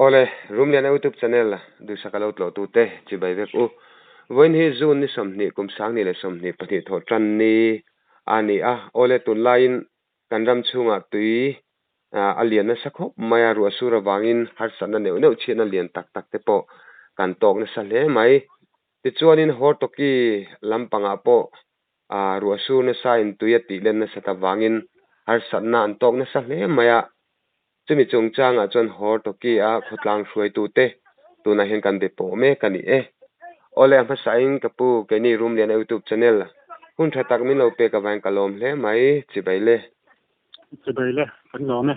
Awle, Rumliana YouTube channel duhsak a lo tlawh tute chibai vek u. Vawiin hi June ni 20 kum 2022 thawh tan ni a ni a. Awle, tunlaiin kan ram chhungah tui a lian nasa khawp mai a, ruah sur avangin harsatna neuh neuh chhiatna lian tak tak te pawh kan tawk nasa hle mai. Tichuanin Hortoki lampangah pawh ruah sur nasain tui a tih len nasat avangin harsatna an tawk nasa hle mai a. Chumi chungchangah chuan Hortoki a khawtlang hruaitute tunah hian kan be pawh mek a ni e. Awle, a hmasain ka pu keini Rumliana YouTube channel hun tha tak min lo pek avangin ka lawm hle mai, chibai le. Chibai le, kan lawm e.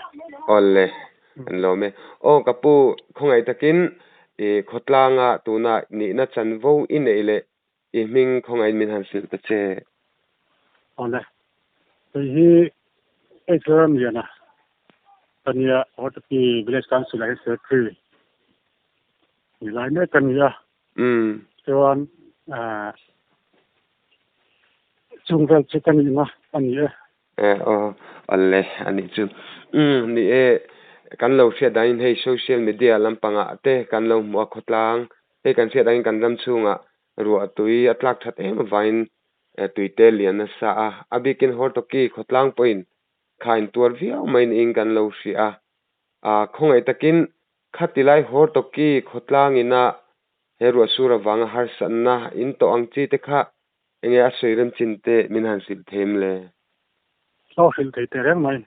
Awle, kan lawm e. Aw ka pu, khawngaih takin i khawtlanga tuna nihna chanvo i neih leh i hming khawngaihin min han hrilh ta che. Awle, kei hi H Ramliana ka nia, Hortoki Village Council ah hian Secretary ni lai mek ka ni a. Chuan chung vel chu ka nihna a ni e. E aw awle a nih chu. Umm ni e, kan lo hriat danin hei social media lampangah te kan lo hmuh a khawtlang, hei kan hriat danin kan ram chhungah ruah tui a tlak that em avangin tui te lian nasa a, a bikin Hortoki khawtlang pawhin kha intuar viau mai niin kan lo hria a, ah khawngaih takin khatilai Hortoki khawtlang ina he ruah sur avanga harsatna in tawh ang chi te kha Enge a sawi rem chin te min han hrilh thei em le? Aw hrilh thei teh reng mai.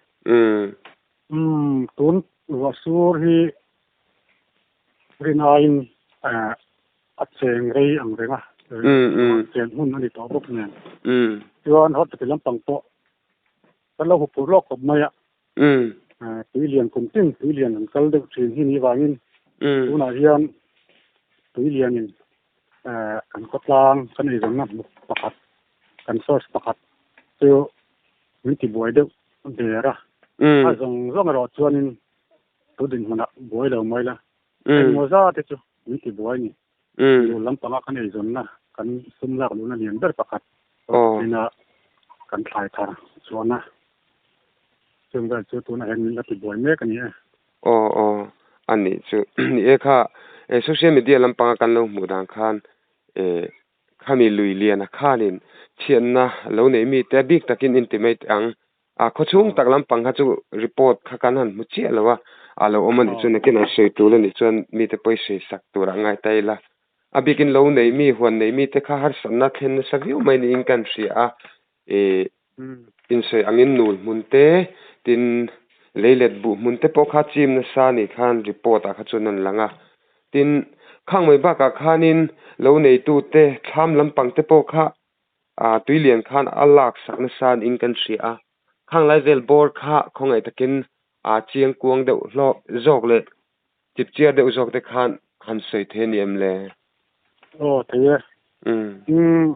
Umm tun ruah sur hi rin aiin a cheng rei ang reng a, chen hmun a ni tawh bawk nen. Chuan hot ti lampang pawh kan lo huphurh lawk khawp mai a. Tui lian kum tin tui lian an kal deuh thin hi ni vangin tunah hian tui lianin kan khawtlang kan eizawnna hmuk pakhat kan source pakhat chu min ti buai deuh der a. A zawng zawng erawh chuanin tu dinhmunah buai lo mai la. Engmaw za te chu min ti buai ni. Lu lampanga kan eizawnna kan sum lak luhna lian ber pakhat ina kan thlai thar chuahna chung vel chu tunah hian min la ti buai mek a ni e. Aw aw a nih chu ni e kha social media lampanga kan lo hmuh dan khan khami lui liana khanin chhiatna lo nei mite a bik takin intimate ang A khawchhung tak lampang kha chu report kha kan han hmu chiah lo a, a lo awm a nih chuan nakin an sawi tul a nih chuan mite pawh i sawi sak tur ah ngai ta ila. A bikin lo nei mi, huan nei mite kha harsatna thlen nasa viau mai niin kan hria a, ih insawi angin nul hmun te, tin leilet buh hmun te pawh kha chim nasa nih khan report ah kha chuan an lang a. Tin, khang mai bakah khanin lo neitute thlam lampang te pawh kha A tui lian khan a lak sak nasa niin kan hria a, khang lai vel bawr kha khawngaih takin a chiang kuang deuh hlawk zawk leh chip chiar deuh zawk te khan han sawi thei a ni em le? Aw thei e. Umm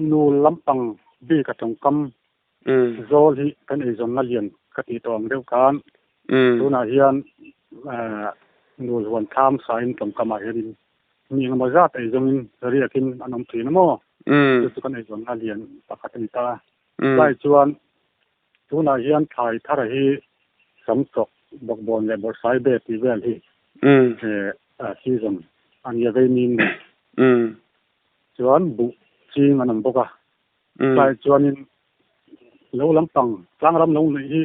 nu lampang bik a tawngkam zawl hi kan eizawnna lian ka tih tawh ang deuh khan tunah hian nul huan thlam sain tawngkamah hianin Mi engemaw zat eizawngin riakin an awm thin a maw? Chu chu kan eizawnna lian pakhat a ni ta a. Chulai chuan tunah hian thlai thar hi samchawk, bawkbawn leh bawrhsai be tih vel hi season a nia vei nin nen chuan buh ching an awm bawk a. Chulai chuanin lo lampang tlangram lo neih hi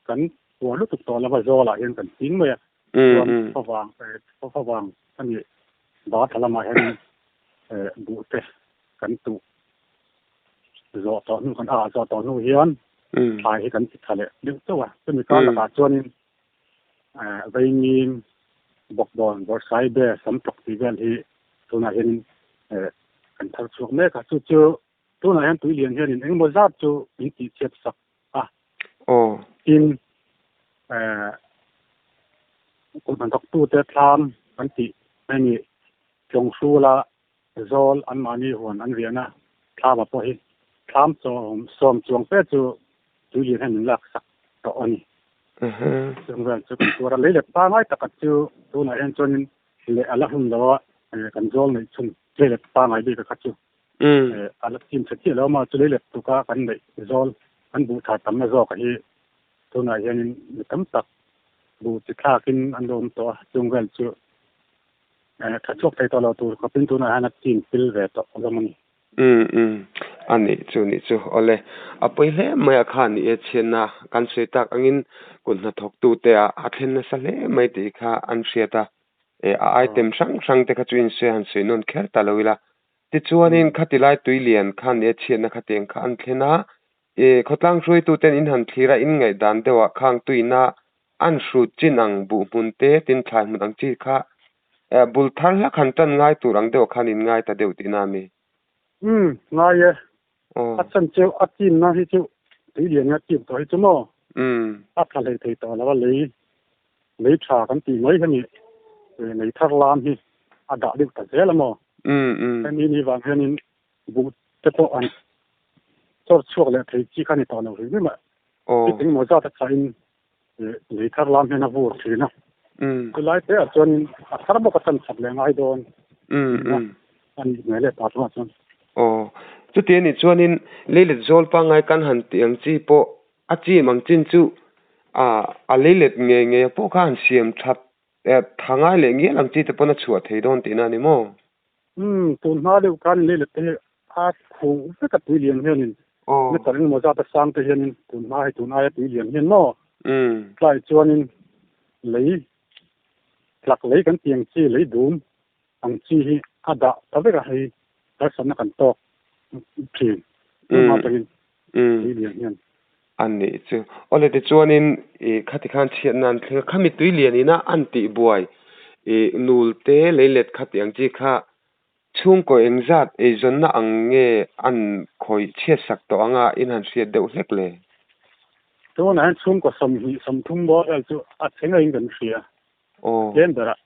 kan puar lutuk tawh lova zawlah hian kan ching mai a. Chuan favang favang a nih Bata lamah hian buh te kan tuh zawh tawh hnu kan ah zawh tawh hnu hian thlai hi kan ti tha leh deuh chauh a. Chumi kar lakah chuanin Veingim, Bawkbawn, Bawrhsaibe, Samtawk tih vel hi tunah hianin kan thar chhuak mek a. Chu chu tunah hian tui lian hianin engemaw zat chu min tihchhiat sak a. Tin, kut hnathawktute thlam kan tih mai ni Tlawnghrula zawl anmahni huan an riahna thlama pawh hi thlam sawm chuang fe chu tuilian hian min laksak tawh a ni. Chung vel chu kan tuar a, lei let pangngai taka chu tunah hian chuanin leh a la hun lo a, kan zawl neih chhun lei let pangngai bik a kha chu a la chim tha chiah lo a, chu lei let tuka kan neih zawl kan buh thar tamna zawka hi tunah hianin mi tam tak. Bu chi thlakin an lo awm tawh a, chung vel chu tha chhuak thei tawh lo tur khawpin tunah hian a chin pil ve tawh hlawm a ni. Umm umm a nih chu nih chu awle a pawi hle mai a kha ni e chhiatna kan sawi tak angin kut hnathawktute ah a thlen nasa hle mai tih kha an hriat a, e a item hrang hrang te kha chu insawi han sawi nawn kher ta lo ila. Tichuanin khati lai tui lian khan e chhiatna khatiang kha an thlen a, e khawtlang hruaituten in han thlir a in ngaihdan deuhah khang tuina an hrut chin ang buh hmun te tin thlai hmun ang chi kha bul thar hlak han tan ngai tur ang deuh khan in ngai ta deuh tihna a mi? Umm, ngai e. A chan chu a chinna hi chu tui lian nga chim tawh hi chu maw? A tha hlei thei tawh lo a, lei lei tha kan tih mai hemi lei thar lam hi a dah deuh ta zel a maw? Hemi ni vang hianin buh te pawh an chawr chhuak leh thei chi kha a ni tawh lo hrim hrim a. Thil engemaw zat a chahin lei thar lam hian a vur thin a. Chulai te ah chuanin a thar bawk a chan chak leh ngai dawn tihna a nih hmel e ta chungah chuan. Aw, chuti a nih chuanin leilet zawl pangngai kan han tih ang chi pawh a chim ang chin chu a leilet ngei ngei a pawh kha han siam that tha ngai leh ngial ang chi te pawn a chhuah thei dawn tihna a ni maw? Umm, tun hma deuh khan leilet te hi a khuh vek a tui lian hianin meter engemaw zat a sang te hianin tun hma hi tun aia tui lian hian maw tlai chuanin lei tlak lei kan tih ang chi lei dum ang chi hi a dah ta vek a hei harsatna kan tawk thin tun hma atangin tui lian hian. A nih chu. Awle tichuanin i khati khan chhiatna an thleng a, khami tui lian ina an tih buai i nul te leilet kha tih ang chi kha chhungkaw engzat eizawnna ang nge an khawih chhiat sak tawh anga in han hriat deuh hlek le? Tunah hian chhungkaw 20 30 bawr vel chu a chhe ngeiin kan hria. Tlem berah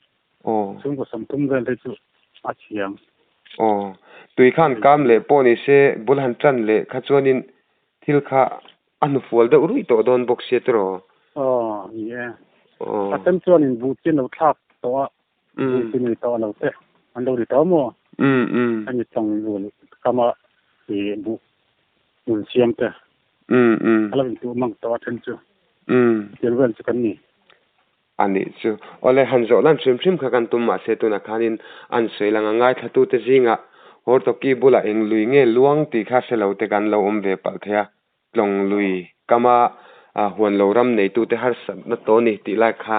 chhungkaw 30 vel te chu a thiam. Aw. Tui khan kam leh pawh ni se bul han tan leh kha chuanin thil kha a hnufual deuh ruih tawh dawn bawk sia tiraw? Aw, ni e. A then chuanin buh chin lo thlak tawh a, buh chi nei tawh lo te an lo ri tawh maw? Hemi chang bul kama i buh hmun siam te a lo intuh mang tawh a then chu thil vel chu kan ni. A nih chu. Awle, han zawh lan hrim hrim kha kan tum mahse tunah khanin an sawi lang a, ngaithlatute zingah Hortoki bulah eng lui nge luang tih kha hre lo te kan lo awm ve palh thei a, Tlawng lui kama huan lo ram neitute harsatna tawh ni tih lai kha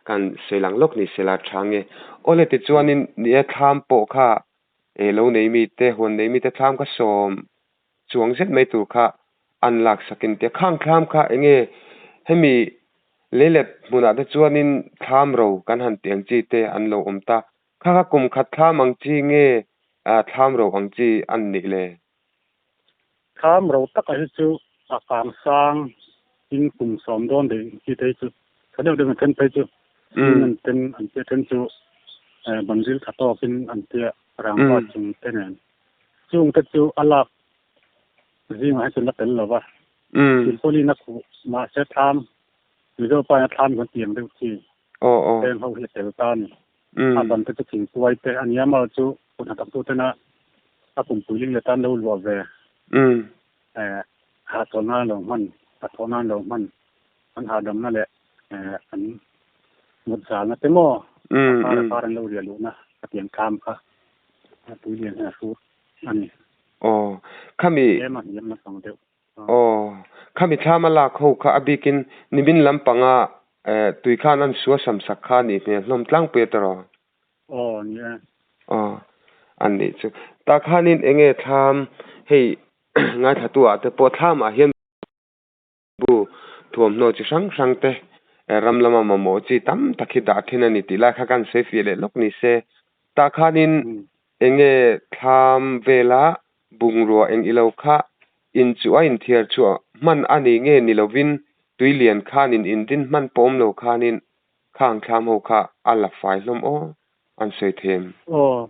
kan sawi lang lawk ni se la tha nge. Awle tichuanin ni e thlam pawh kha lo nei mite, huan nei mite thlam kha sawm chuang zet mai tur kha an lak sak in tia khang thlam kha enge hemi leilet hmunah te chuanin thlam ro kan han tih ang chi te an lo awm ta kha kha kum khat thlam ang chi nge thlam ro ang chi an nih le? Thlam ro taka hi chu a kang sang in kum 10 dawn daih chi te hi chu tha deuh deuh in a then phei chu cement ten an tia then chu banril tha tawkin an tia rangva chung te nen. Chung te chu a lak zingah hi chuan la tel lo va, silpawlin a khuh mahse thlam, Mizo pa in a thlam kan tih ang deuh chi heng ho hi a tel ta a ni. A ban te chu thingtuai te a ni a, amaherawhchu chu kut hnathawk tu tena a pumpui ling leh tan lo luah ve hahchawl nan lo hman, hnathawh nan lo hman, an hahdamna leh an mut zalna te maw a kar a kar an lo riah luhna ka tiang thlam kha. A tui lian hian a hrut a ni. Aw, khami. Tlem a hniam naupang deuh. Aw, khami thlam a lak ho kha a bikin nimin lampanga tui khan an sua sam sak kha a nih hmel hlawm tlangpui a tawrh aw? Aw, ni e. Aw, a nih chu. Tah khanin enge thlam hei ngaithlatu ah te pawh thlam ah hian Bu thuamhnaw chi hrang hrang te ram lama mamawh chi tam tak hi dah thin a ni tih lai kha kan sawi fiah leh lawk ni se. Tah khanin eng nge thlam vela bungrua eng ilo kha in chu a inthiar chhuah hman a ni nge ni lovin tui lian khanin in din hman pawh awm lo khanin khang thlam ho kha a la fai hlawm aw an sawi thei em? Aw,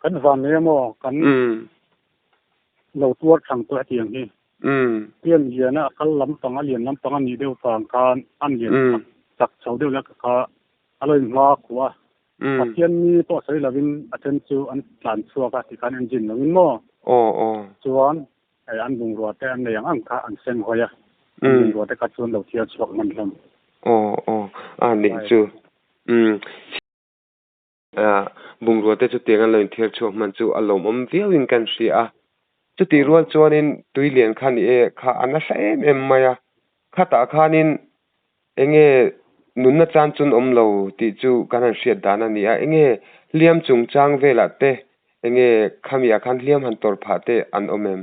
kan van nei a maw? Kan lo tuar thang tawh hetiang hi. Tian lian a kal lampang a lian lampang a nih deuh vang khan an lian chak chho deuh leh kha a lo inhma khuh a. Pathian ni pawh sawi lovin a then chu an tlan chhuak a tikhan engine lovin maw? Chuan an bungrua te an nei ang ang kha an seng hawi a, an bungrua te kha chuan lo thiar chhuak hman hlawm. Aw aw a nih chu umm bungrua te chutiang an lo inthiar chhuak hman chu a lawmawm viauin kan hria a. Chutih rual chuanin tui lian kha ni e kha a nasa em em mai a, khatah khanin enge nunna chan chun awm lo tih chu kan han hriat dan a ni a, enge hliam chungchang velah te enge khamiah khan hliam han tawrh phah te an awm em?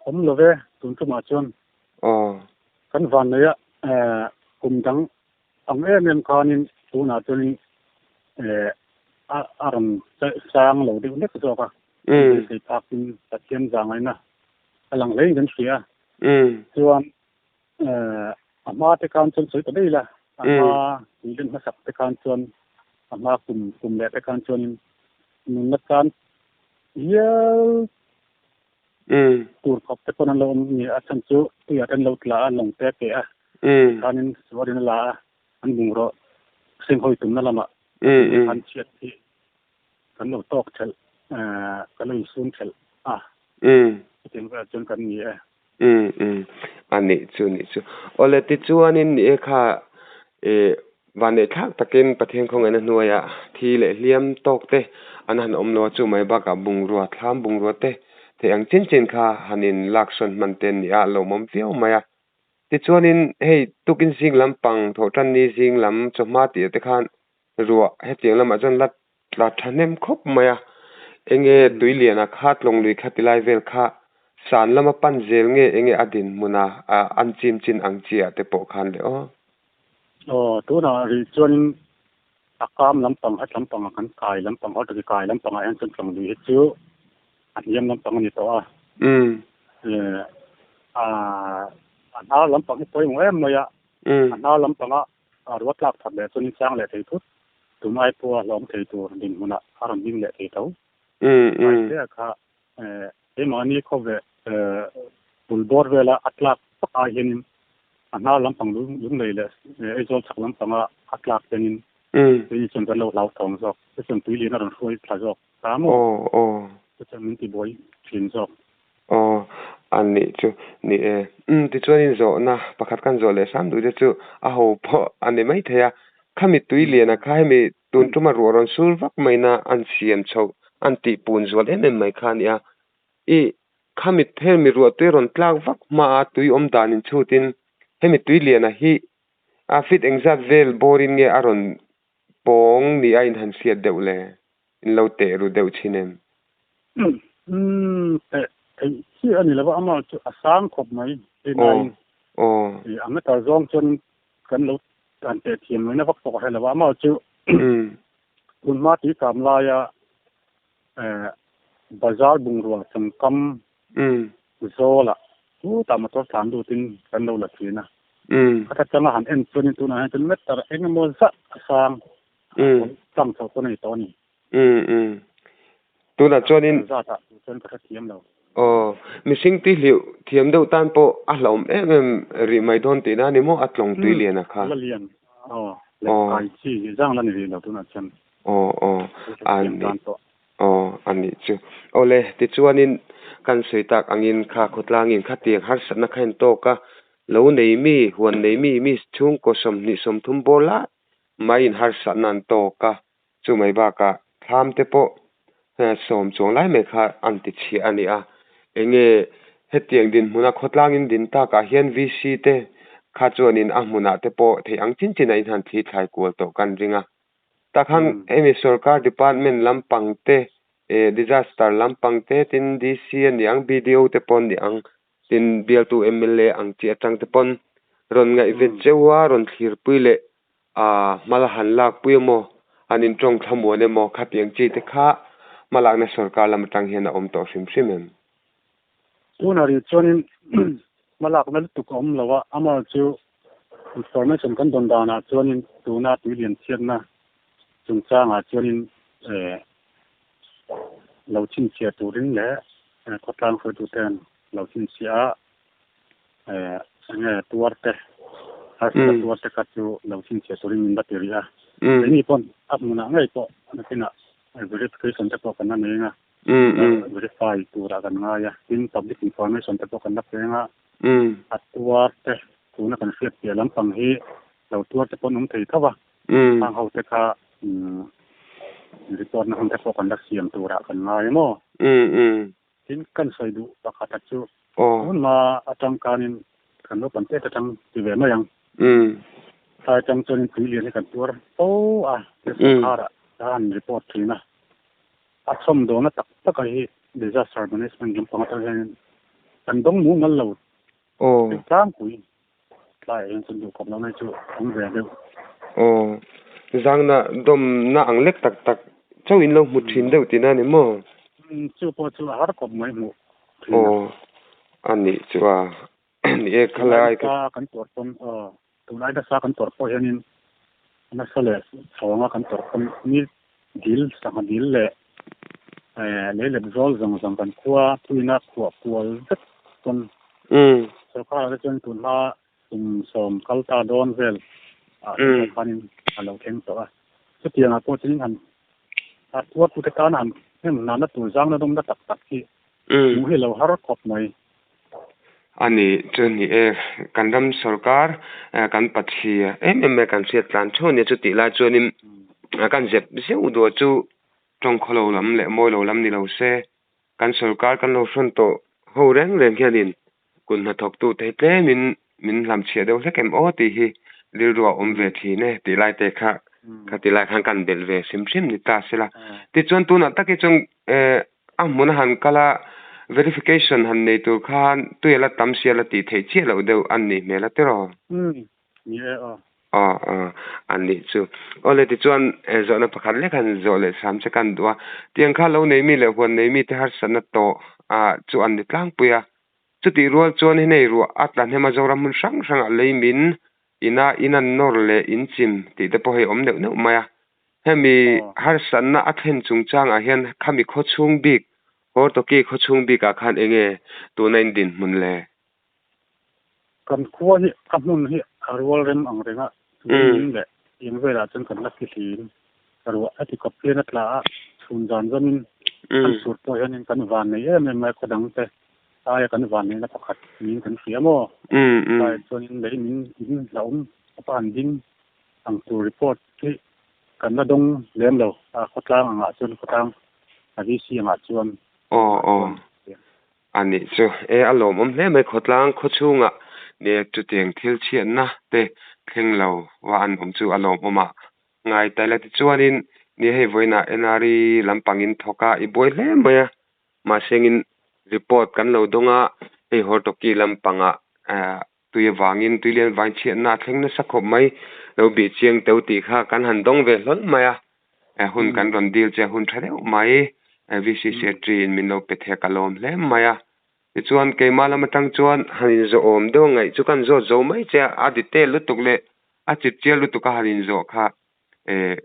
Awm lo ve, tun tumah chuan Aw. Kan vanneia kum dang ang em em khanin tunah chuanin a rawn sang lo deuh hlek zawk a. Beisei phakin Pathian zangaihna a lang hlein kan hria a. Chuan a hma te khan chuan sawi ta daih ila, a hma tuilen hmasak te khan chuan a hma kum kum leh te khan chuanin nunna chan hial tur khawp te pawn an lo awm ni a chhan chu tuiah te an lo tla a lawng te a keh a tikhanin suarin a la a an bungraw senghawi tumna lamah an chhiat hi kan lo tawk thelh kan lo insum thelh a chutiang velah chuan kan ni e. A nih chu nih chu. Awle tichuanin ni e kha Vanneih thlak takin Pathian khawngaihna hnuaiah thi leh hliam tawk te an han awm lo a, chu mai bakah bungrua, thlam bungrua te theih ang chin chin kha han in laksawn hman te an ni a, lawmawm viau mai a. Tichuanin hei tukin zing lampang thawhtanni zing lam chawhma tih te khan ruah hetiang lamah chuan la tla thahnem khawp mai a, enge tui liana kha tlawng lui kha tilai vel kha san lama pan zel nge enge a dinhmuna an chim chin ang chi ah te pawh khan le aw. Aw, tunah rih chuanin a kam lampang hat lampanga kan kai lampang haw taki kai lampangah hian chuan tlawng lui hi chu a hniam lampang a ni tawh a. A hnar lampang hi pawimawh em mai a, a hnar lampanga A ruat tlak that leh chuan insang leh thei thut, tun ai pawha hlawm thei tur dinhmunah a rawn ding leh thei tho. Mahse a kha keimahni khawve bul bawr vela a tlak vak ai hianin a hnar lampang lunglei leh Aizawl chhak lampanga a tlak hianin tui chuan kan lo hlauthawng zawk, chu chuan tui lian a rawn hruai thla zawk ta maw? Chu chuan min tibuai thin zawk. Aw, a nih chu ni e. Umm, tichuanin zawhna pakhat kan zawh leh hram duh te chu a ho pawh a ni maithei a. Khami tui liana kha hemi tun tuma ruah rawn sur vak maina an siam chhoh an tih pun zual em em mai kha a ni a. I khami hemi ruah tui rawn tlak vak hmaa tui awm dan inchhutin hemi tui liana hi a fit engzat vel bawrin nge a rawn pawng ni a inhan hriat deuh le? In lo teh ru deuh thin em? Umm, teh theih chiah a ni lo va, amah chu a sang khawp mai. Aw, aw. A meter zawng chuan kan lo han teh thiam mai na vak pawh ka hre lo va, amah chu tun hma tui kam laia bazar bungrua changkam zawlah chutah motor tlan lutin kan lo la thin a. A tha changa han en chuanin tunah hian chuan meter eng emaw zah a sang. Tlang chho pawh a nei tawh a ni. Umm umm. Tunah chuanin. Zatah chuan ka hrethiam lo. Aw, mihring tui hliuh thiam deuh tan pawh a hlauhawm em em rih mai dawn tihna a ni maw a tlawng tui lian a kha. La lian, aw, leh kai chi zang la ni rih lo tunah chuan. Aw aw, a ni. Aw, a nih chu. Awle, tichuanin kan sawi tak angin kha khawtlangin khatiang harsatna kha en tawk a, lo nei mi, huan nei mi, mi chhungkaw 20 30 bawr lai Maiin harsatna an tawk a, chu mai bakah thlam te pawh 10 chuang lai mai kha an ti chhiah a ni a. Enge hetiang dinhmuna khawtlangin din takah hian VC te kha chuanin a hmunah te pawh theih ang chin chin a inhan thli thlai kual tawh kan ring a. Takhan hemi sorkar department lampang te disaster lampang te tin DC a ni ang BDO te pawh a ni ang Tin, bialtu mla ang chi atang te pawn rawn ngaihven cheu a, rawn thlirpui leh a hmala han lakpui emaw, han intawng thlamuan emaw khatiang chi te kha hmalakna sorkar lam atang hian a awm tawh hrim hrim em? Tunah rih chuanin hmalakna lutuk a awm lo a, amaherawhchu chu information kan dawn danah chuanin tuna tuilian chhiatna chungchangah chuanin lo chhinchhiah turin leh khawtlang hruaituten lo chhinchhiah a enge tuar te harsatna tuar te kha chu lo chhinchhiah turin min la ti rih a. Keini pawn a hmunah ngei pawh nakinah verification te pawh kan la nei anga verify turah kan ngai a, tin public information te pawh kan la peng a, a tuar te tuna kan hriat piah lampang hi. Lo tuar te pawh an awm thei tho a. Khang ho te kha report na hun te pawh kan la siam turah kan ngai maw? Tin kan sawi duh pakhat a chu tun hma atang khanin kan naupang tet atang ti ve mai ang. Tlai atang chuanin tui lian hi kan tuar fo a, ti sawrkharah ka han report thin a. A chhawm dawhna tak tak a hi disaster management lampang atang hianin kan dawng mumal lo tlangpui. Tlaiah hian chuan duhkhawp lo mai chu awm ve deuh. Aw, zangna dawmna ang lek tak tak chauh in lo hmu thin deuh tihna a ni maw? Umm, chu pawh chu a har khawp mai hmuh thin a. Aw, a nih chu a, ni e khalai ka. Tunlai nasa kan tuar pawn, aw, tunlai nasa kan tuar pawh hianin nasa leh chhawnga kan tuar pawn ni dil, sangha dil leh leilet zawl zawng zawng kan khua tuina khuah kual vek pawn Sorkar te chuan tun hma kum sawm kal ta dawn vel ah te khanin a lo thleng tawh a. Chutiang ah pawh chuan han a tuartu te tan han hnem nana tur zang na dawmna tak tak hi hmuh hi lo har khawp mai. A ni chu ni e, kan ram sorkar kan Pathia em em mai kan hriat tlan theuh a nia chutih lai chuanin kan zep zeuh duah chu tawngkhaw lo lam leh mawi lo lam ni lo se. Kan sorkar kan lo hrawn tawh ho reng reng hianin kut hnathawktute hi tlemin min hlamchhiah deuh hlek em aw tih hi rilru a awm ve thin e tih lai te kha kha ti lai khan kan belh ve hrim hrim ni ta sela. Tichuan tunah tak hi chuan a hmun a han kal a, verification han nei tur khan tui a la tam sia la tih theih chiah loh deuh an nih hmel a tiraw? Ni e aw. Aw aw a nih chu. Aw le tichuan zawhna pakhat lek han zawh leh sam che kan duh a. Tiang kha lo nei mi leh huan nei mi te harsatna tawh ah chu an ni tlangpui a. Chutih rual chuan hinei ruah a tla hnem a Zoram hmun hrang hrangah lei min ina in an nawr leh in chim tih te pawh hei awm neuh neuh mai a. Hemi harsatna a thlen chungchangah hian khami khawchhung bik Hortoki khawchhung bikah khan enge tuna in dinhmun le? Kan khua hi a hmun hi a rual rem ang reng a, leimin leh eng velah chuan kan la ti hlim. Ruah a ti kawp hian a tla a, chhun zan zamin kan sur pawh hianin kan van nei em em mai a, khaw dang te aia kan van neihna pakhat niin kan hria maw? Tlaiah chuanin leimin in hlauhawm a pa an ding ang tur report hi kan la dawng lem lo a, khawtlang angah chuan khawtlang a VC angah chuan. Aw aw. A nih chu. E, a lawmawm hle mai khawtlang khawchhungah nia chutiang thil chhiatna te thleng lo va an awm chu a lawmawm a ngai ta ila. Tichuanin nia hei vawiinah NRE lampangin thawk a i buai hle mai a, mahsengin report kan lo dawng a, hei Hortoki lampangah tui avangin tui lian vain chhiatna a thleng nasa khawp mai lo bih chiang teuh tih kha kan han dawng ve hlawl mai a, hun kan rawn dil che hun tha deuh mai VC Secretary in min lo pe thek a lawm hle mai a, tichuan keimah lam atang chuan han inzawh awm deuh a ngaih chu kan zawt zo mai che a, a detail lutuk leh a chip chial lutuk a han inzawh kha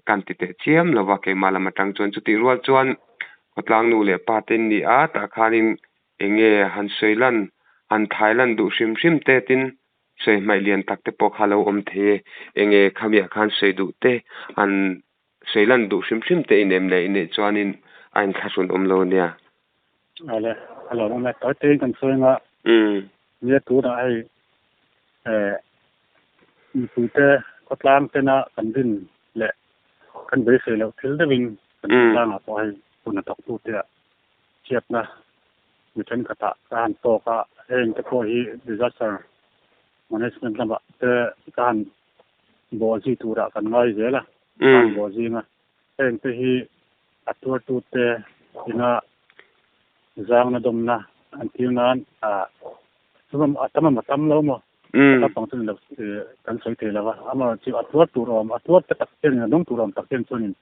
kan ti teh chiam lo va keimah lam atang chuan chutih rual chuan khawtlang nu leh pa te an ni a tah khanin eng nge han sawi lan han thai lan duh hrim hrim te tin sawi hmaih lian tak te pawh kha a lo awm thei e eng nge khamiah khan sawi duh te han sawi lan duh hrim hrim te in em leh i neih chuanin a inthlahrun awm lo ania. Awle a lo awm e tawi tawiin kan sawi anga nia tunah hei Mipuite khawtlang tena kan rin leh kan beisei loh thil deuhin kan khawtlangah pawh hei hun a thawktute ah chhiatna mi thenkhatah ka han tawk a, heng te pawh hi disaster management lamah te ka han bawh zui turah kan ngai zel a, ka han bawh zing a, heng te hi a tuartute ina zangna dawmna an tir nan a tam a tam lo maw? A pang chu ni lo kan sawi thei lo va, amaherawhchu chu a tuar tur awm, a tuar te tak hianin a dawng tur awm tak hian chuanin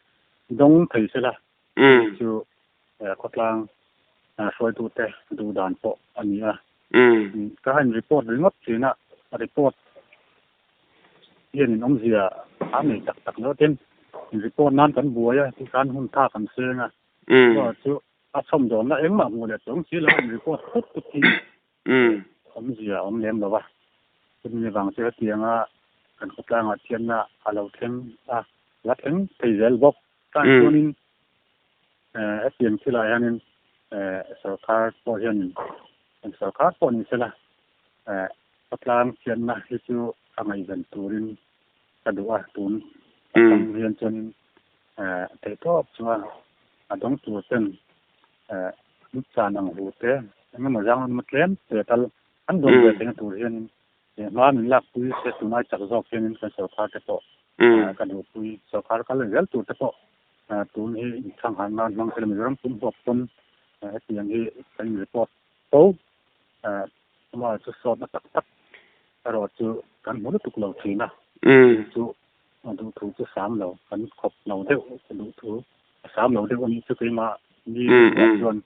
dawng thei sela tih chu khawtlang hruaitute duh dan pawh a ni a. Ka han report ringawt thin a, report hianin awmzia a nei tak tak lo tin report nan kan buai a, tikhan hun tha kan seng a, amaherawhchu a chhawmdawnna engmah hmuh leh chuang si lo a in report phut phut hi Awmzia a awm lem lo va, chumi avang chu hetianga kan khawtlangah thianna a lo thleng a, la thleng thei zel bawk. Tan chuanin hetiang thilah hianin sorkar pawh hianin kan sorkar pawh ni sela khawtlang thianna hi chu a ngaihven turin. ka duh a tun atang hian chuanin theihtawp chuan a dawng tur ten an chan ang hu te engemaw zang emaw tlem te tal an dawng ve theihna tur hianin hma min lakpui se tunai chak zawk hianin kan sorkar te pawh ka duhpui sorkar kal zel tur te pawh tun hi inthanghan nan hmang sela Mizoram pum huap pawn hetiang hi kan in report fo ama chu sawtna tak tak erawh chu kan hmu lutuk lo thin a chu duhthu chu sam lo kan khawp lo deuh duhthu a sam lo deuh anih chu keimah ni chuan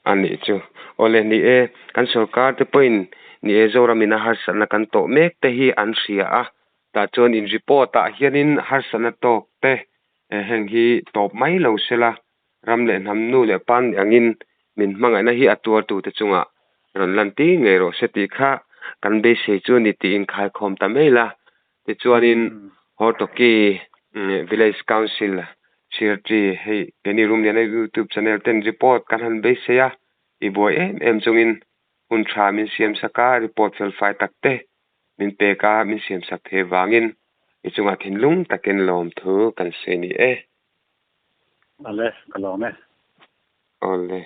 Anih chu. Awle ni e, kan sorkar te pawhin ni e Zoramin a harsatna kan tawh mek te hi an hria a, tah chuan in report ah hianin harsatna tawk te heng hi tawp mai lo sela, ram leh hnam nu leh pa ni angin min hmangaihna hi a tuartu te chungah rawn lan tir ngei rawh se tih kha kan beisei chu a ni tiin khaikhawm ta mai la. Tichuanin Hortoki Village Council Secretary hei keini Rumliana YouTube channel ten report kan han beisei a, i buai em em chungin hun tha min siam sak a, report fel fai tak te min pek a, min siam sak thei vangin i chungah thinlung takin lawmthu kan sawi ni e. Ale, ka lawm e. Awle.